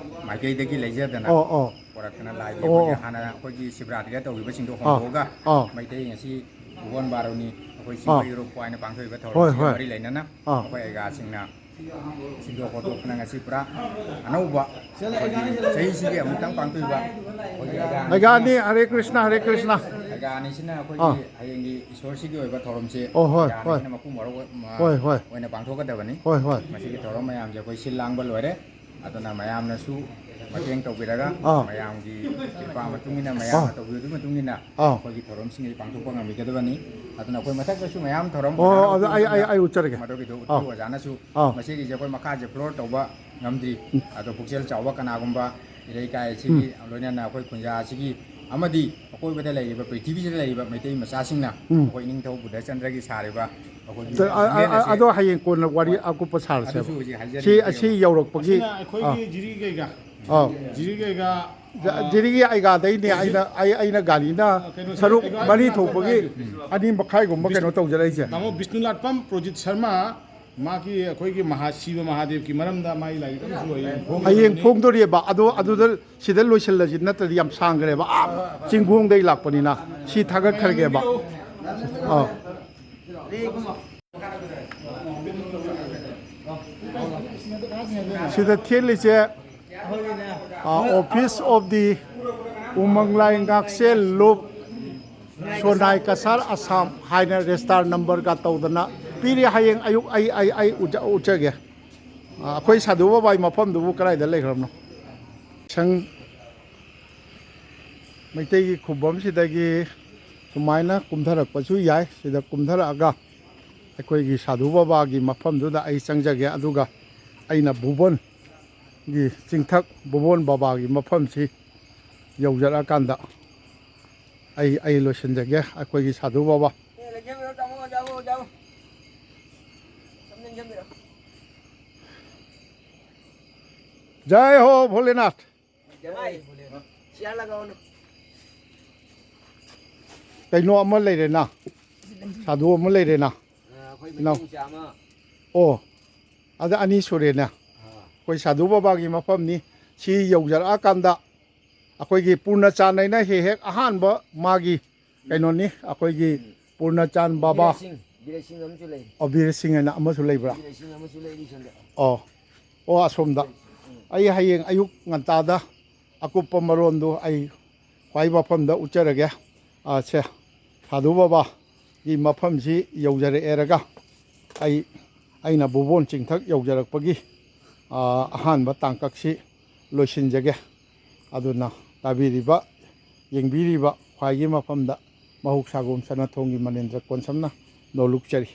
ꯃꯥꯏꯀꯩꯗꯒꯤ ꯂꯩꯖꯗꯅ ꯑꯣ, ꯑꯣ꯫ ꯄꯣꯔꯛꯇꯅ ꯂꯥꯏꯒꯤ ꯑꯣ, ꯑꯩꯈꯣꯏꯒꯤ ꯑꯣ꯫ ꯍꯥꯟꯅ ꯑꯩꯈꯣꯏꯒꯤ ꯁꯤꯕꯔꯥꯇ꯭ꯔꯤꯗ ꯇꯧꯈꯤꯕꯁꯤꯡꯗꯣ ꯑꯥ, ꯍꯣꯡꯗꯣꯛꯑꯒ ꯑꯥ꯫ ꯃꯩꯇꯩ ꯉꯁꯤ ꯎꯒꯣꯟ ꯕꯥꯔꯨꯅꯤ ꯑꯩꯈꯣꯏ ꯑꯥ꯫ ꯆꯤꯡꯃꯩꯔꯣꯛ ꯍꯥꯏꯅ ꯄꯥꯡꯊꯣꯛꯏꯕ ꯍꯣꯏ, ꯊꯧꯔꯝꯁꯤꯒ ꯍꯣꯏ꯫ ꯃꯔꯤ ꯂꯩꯅꯅ ꯑꯥ꯫ ꯑꯩꯈꯣꯏ ꯑꯩꯒꯥꯁꯤꯡꯅ ꯁꯤꯟꯗꯣꯛ ꯈꯣꯠꯇꯣꯛꯇꯅ ꯉꯁꯤ ꯄꯨꯔꯥ ꯑꯅꯧꯕ ꯑꯩꯈꯣꯏꯒꯤ ꯆꯍꯤꯁꯤꯒꯤ ꯑꯃꯨꯛꯇꯪ ꯄꯥꯡꯊꯣꯛꯏꯕ ꯑꯩꯈꯣꯏꯒꯤ ꯑꯩꯒꯥꯅꯤ꯫ ꯑꯩꯒꯥꯅꯤ, ꯍꯔꯦ ꯀ꯭ꯔꯤꯁꯅ, ꯍꯔꯦ ꯀ꯭ꯔꯤꯁꯅ꯫ ꯑꯩꯒꯥꯅꯤꯁꯤꯅ ꯑꯩꯈꯣꯏꯒꯤ ꯑꯥ꯫ ꯍꯌꯦꯡꯒꯤ ꯏꯁꯣꯔꯁꯤꯒꯤ ꯑꯣꯏꯕ ꯊꯧꯔꯝꯁꯦ ꯑꯣ, ꯍꯣꯏ, ꯍꯣꯏ꯫ ꯑꯩꯒꯥꯅꯤꯁꯤꯅ ꯃꯄꯨꯡ ꯃꯔꯣꯛ ꯑꯣꯏ-, ꯃ-, ꯍꯣꯏ, ꯍꯣꯏ꯫ ꯑꯣꯏꯅ ꯄꯥꯡꯊꯣꯛꯀꯗꯕꯅꯤ꯫ ꯍꯣꯏ, ꯍꯣꯏ꯫ ꯃꯁꯤꯒꯤ ꯊꯧꯔꯝ ꯃꯌꯥꯝꯁꯦ ꯑꯩꯈꯣꯏ ꯁꯤꯜ ꯂꯥꯡꯕ ꯂꯣꯏꯔꯦ꯫ ꯑꯗꯨꯅ ꯃꯌꯥꯝꯅꯁꯨ ꯃꯇꯦꯡ ꯇꯧꯕꯤꯔꯒ ꯑꯥ꯫ ꯃꯌꯥꯝꯒꯤ ꯀ꯭ꯔꯤꯄꯥ ꯃꯇꯨꯡ ꯏꯟꯅ, ꯃꯌꯥꯝꯅ ꯑꯥ꯫ ꯇꯧꯕꯤꯕꯗꯨꯒꯤ ꯃꯇꯨꯡ ꯏꯟꯅ ꯑꯥ꯫ ꯑꯩꯈꯣꯏꯒꯤ ꯊꯧꯔꯝꯁꯤꯡ ꯑꯁꯤ ꯄꯥꯡꯊꯣꯛꯄ ꯉꯝꯕꯤꯒꯗꯕꯅꯤ꯫ ꯑꯗꯨꯅ ꯑꯩꯈꯣꯏ ꯃꯊꯛꯇꯁꯨ ꯃꯌꯥꯝ ꯊꯧꯔꯝ ꯑꯣ, ꯑꯣꯖꯥꯅ ꯑꯗꯨ ꯑꯩ, ꯑꯩ, ꯎꯠꯄꯤꯗꯨꯅ ꯑꯩ ꯎꯠꯆꯔꯒꯦ꯫ ꯃꯗꯨꯒꯤꯗꯨ ꯑꯥ꯫ ꯎꯠꯄꯤꯌꯨ ꯑꯣꯖꯥꯅꯁꯨ꯫ ꯑꯥ꯫ ꯃꯁꯤꯒꯤꯁꯦ ꯑꯩꯈꯣꯏ ꯃꯈꯥꯁꯦ floor ꯇꯧꯕ ꯉꯝꯗ꯭ꯔꯤ꯫ ꯎꯝ꯫ ꯑꯗꯣ ꯄꯨꯛꯆꯦꯜ ꯆꯥꯎꯕ ꯀꯅꯥꯒꯨꯝꯕ ꯏꯔꯩꯀꯥꯏ ꯑꯁꯤꯒꯤ ꯎꯝ꯫ ꯂꯣꯏꯅꯅ ꯑꯩꯈꯣꯏ ꯈꯨꯟꯖꯥ ꯑꯁꯤꯒꯤ ꯑꯃꯗꯤ ꯑꯀꯣꯏꯕꯗ ꯂꯩꯔꯤꯕ, ꯄ꯭ꯔꯤꯊꯤꯕꯤꯁꯤꯗ ꯂꯩꯔꯤꯕ ꯃꯩꯇꯩ ꯃꯆꯥꯁꯤꯡꯅ ꯎꯝ꯫ ꯑꯩꯈꯣꯏ ꯏꯅꯤꯡꯊꯧ ꯕꯨꯙꯆꯟꯗ꯭ꯔꯒꯤ ꯁꯥꯔꯤꯕ ꯑꯩꯈꯣꯏꯒꯤ ꯑ-, ꯑ-, ꯂꯦꯟ ꯑ-, ꯑꯁꯦ ꯑꯗꯣ ꯍꯌꯦꯡ ꯀꯣꯟꯅ ꯋꯥꯔꯤ ꯍꯣꯏ꯫ ꯑꯀꯨꯞꯄ ꯁꯥꯔꯁꯦꯕ꯫ ꯑꯗꯨꯁꯨ ꯍꯧꯖꯤꯛ ꯁꯤ, ꯍꯥꯏꯖꯔꯤꯕꯅꯦꯕ꯫ ꯑꯁꯤ ꯌꯧꯔꯛꯄꯒꯤ, ꯑꯁꯤꯅ ꯑꯩꯈꯣꯏꯒꯤ ꯑꯥ꯫ ꯖꯤꯔꯤ ꯀꯩꯒ, ꯑꯥ꯫ ꯖꯤꯔꯤ ꯀꯩꯒ, ꯖ-, ꯑꯥ, ꯖꯤꯔꯤꯒꯤ ꯑꯩꯒꯥꯗꯩꯅꯦ, ꯖꯤ-, ꯑꯩꯅ, ꯑꯩ, ꯑꯩꯅ ꯒꯥꯔꯤꯅ ꯑꯥ, ꯀꯩꯅꯣꯁꯦ, ꯁꯔꯨꯛ ꯑꯩꯒꯥ ꯃꯔꯤ ꯑꯩꯒꯥ ꯊꯣꯛꯄꯒꯤ ꯊꯣꯛꯄꯒꯤ ꯑꯅꯤ ꯃꯈꯥꯏꯒꯨꯝꯕ ꯕꯤꯁ-, ꯀꯩꯅꯣ ꯇꯧꯖꯔꯛꯏꯁꯦ꯫ ꯇꯥꯃꯣ ꯕꯤꯁꯅꯨꯂꯥꯠꯄꯝ ꯄ꯭ꯔꯣꯖꯤꯠ ꯁꯔꯃ, ꯃꯥꯒꯤ ꯑꯩꯈꯣꯏꯒꯤ ꯃꯍꯥ-, ꯁꯤꯕ ꯃꯍꯥꯗꯦꯕꯀꯤ ꯃꯔꯝꯗ ꯃꯥꯒꯤ ꯂꯥꯏꯔꯤꯛ ꯑꯃꯁꯨ ꯍꯌꯦꯡ ꯍꯌꯦꯡ ꯐꯣꯡꯗꯣꯔꯤꯕꯅꯤ꯫ ꯐꯣꯡꯗꯣꯔꯤꯑꯕ꯫ ꯑꯗꯣ ꯑꯗꯨꯗ ꯁꯤꯗ ꯂꯣꯏꯁꯤꯜꯂꯁꯤ, ꯅꯠꯇ꯭ꯔꯗꯤ ꯌꯥꯝ ꯁꯥꯡꯈ꯭ꯔꯦꯕ꯫ ꯑꯥ, ꯆꯤꯡꯈꯣꯡꯗꯩ ꯂꯥꯛꯄꯅꯤꯅ ꯁꯤ ꯊꯥꯒꯠꯈ꯭ꯔꯒꯦꯕ꯫ ꯑꯥ꯫ ꯁꯤꯗ ꯊꯦꯠꯂꯤꯁꯦ, ꯑꯥ, Office of the ꯎꯃꯪꯂꯥꯏ ꯉꯥꯛꯁꯦꯜ ꯂꯨꯞ, ꯁꯣꯅꯥꯏ ꯀꯁꯥꯔ ꯑꯁꯥꯝ ꯍꯥꯏꯅ register numberꯒ ꯇꯧꯗꯅ ꯄꯤꯔꯤ꯫ ꯍꯌꯦꯡ ꯑꯌꯨꯛ ꯑꯩ, ꯑꯩ, ꯑꯩ ꯎꯠꯆ-, ꯎꯠꯆꯒꯦ꯫ ꯑꯥ, ꯑꯩꯈꯣꯏ ꯁꯥꯙꯨ ꯕꯕꯥꯒꯤ ꯃꯐꯝꯗꯨꯕꯨ ꯀꯗꯥꯏꯗ ꯂꯩꯈ꯭ꯔꯕꯅꯣ? ꯁꯪ-, ꯃꯩꯇꯩꯒꯤ ꯈꯨꯕꯝꯁꯤꯗꯒꯤ ꯁꯨꯃꯥꯏꯅ ꯀꯨꯝꯊꯔꯛꯄꯁꯨ ꯌꯥꯏ꯫ ꯁꯤꯗ ꯀꯨꯝꯊꯔꯛꯑꯒ ꯑꯩꯈꯣꯏꯒꯤ ꯁꯥꯙꯨ ꯕꯕꯥꯒꯤ ꯃꯐꯝꯗꯨꯗ ꯑꯩ ꯆꯪꯖꯒꯦ, ꯑꯗꯨꯒ ꯑꯩꯅ ꯚꯨꯕꯣꯟꯒꯤ ꯆꯤꯡꯊꯛ, ꯚꯨꯕꯣꯟ ꯕꯕꯥꯒꯤ ꯃꯐꯝꯁꯤ ꯌꯧꯖꯔꯛꯑꯀꯥꯟꯗ ꯑꯩ, ꯑꯩ ꯂꯣꯏꯁꯤꯟꯖꯒꯦ꯫ ꯑꯩꯈꯣꯏꯒꯤ ꯁꯥꯙꯨ ꯕꯕꯥ꯫ ꯖꯥꯏ ꯍꯣ ꯚꯣꯂꯦꯅꯥꯊ꯫ ꯀꯩꯅꯣ ꯑꯃ ꯂꯩꯔꯦꯅ, ꯁꯥꯗꯨ ꯑꯃ ꯂꯩꯔꯦꯅ꯫ ꯑꯩꯈꯣꯏ ꯏꯅꯥꯎ꯫ ꯃꯩꯇꯩ ꯃꯆꯥ ꯑꯃ꯫ ꯑꯣ, ꯑꯗ ꯑꯅꯤ ꯁꯨꯔꯦꯅꯦ꯫ ꯑꯥ꯫ ꯑꯩꯈꯣꯏ ꯁꯥꯗꯨ ꯕꯕꯥꯒꯤ ꯃꯐꯝꯅꯤ꯫ ꯁꯤ ꯌꯧꯖꯔꯛꯑꯀꯥꯟꯗ ꯑꯩꯈꯣꯏꯒꯤ ꯄꯨꯔꯅꯆꯥꯟ ꯍꯥꯏꯅ ꯍꯦꯛ ꯍꯦꯛ ꯑꯍꯥꯟꯕ ꯃꯥꯒꯤ ꯀꯩꯅꯣꯅꯤ, ꯑꯩꯈꯣꯏꯒꯤ ꯎꯝ꯫ ꯄꯨꯔꯅꯆꯥꯟ ꯕꯕꯥ꯫ ꯕꯤꯔꯦꯁꯤꯡ, ꯕꯤꯔꯦꯁꯤꯡ ꯑꯃꯁꯨ ꯂꯩ꯫ ꯑꯣ, ꯕꯤꯔꯦꯁꯤꯡ ꯍꯥꯏꯅ ꯑꯃꯁꯨ ꯂꯩꯕ꯭ꯔꯥ? ꯕꯤꯔꯦꯁꯤꯡ ꯑꯃꯁꯨ ꯂꯩꯔꯤ ꯁꯣꯝꯗ꯫ ꯑꯣ, ꯑꯣ, ꯑꯁꯣꯝꯗ꯫ ꯎꯝ꯫ ꯑꯩ ꯍꯌꯦꯡ ꯑꯌꯨꯛ ꯉꯟꯇꯥꯗ ꯑꯀꯨꯞꯄ ꯃꯔꯣꯟꯗꯨ ꯑꯩ ꯈ꯭ꯋꯥꯏ ꯃꯐꯝꯗ ꯎꯠꯆꯔꯒꯦ꯫ ꯑ, ꯁꯦ, ꯁꯥꯗꯨ ꯕꯕꯥꯒꯤ ꯃꯐꯝꯁꯤ ꯌꯧꯖꯔꯛꯑꯦꯔꯒ ꯑꯩ, ꯑꯩꯅ ꯚꯨꯕꯣꯟ ꯆꯤꯡꯊꯛ ꯌꯧꯖꯔꯛꯄꯒꯤ, ꯑ, ꯑꯍꯥꯟꯕ ꯇꯥꯡꯀꯛꯁꯤ ꯂꯣꯏꯁꯤꯟꯖꯒꯦ꯫ ꯑꯗꯨꯅ ꯇꯥꯕꯤꯔꯤꯕ, ꯌꯦꯡꯕꯤꯔꯤꯕ ꯈ꯭ꯋꯥꯏꯒꯤ ꯃꯐꯝꯗ ꯃꯍꯧꯁꯥꯒꯨꯝ ꯁꯅꯥꯊꯣꯡꯒꯤ ꯃꯅꯤꯟꯗ꯭ꯔ ꯀꯣꯟꯁꯝꯅ ꯅꯣꯂꯨꯛꯆꯔꯤ꯫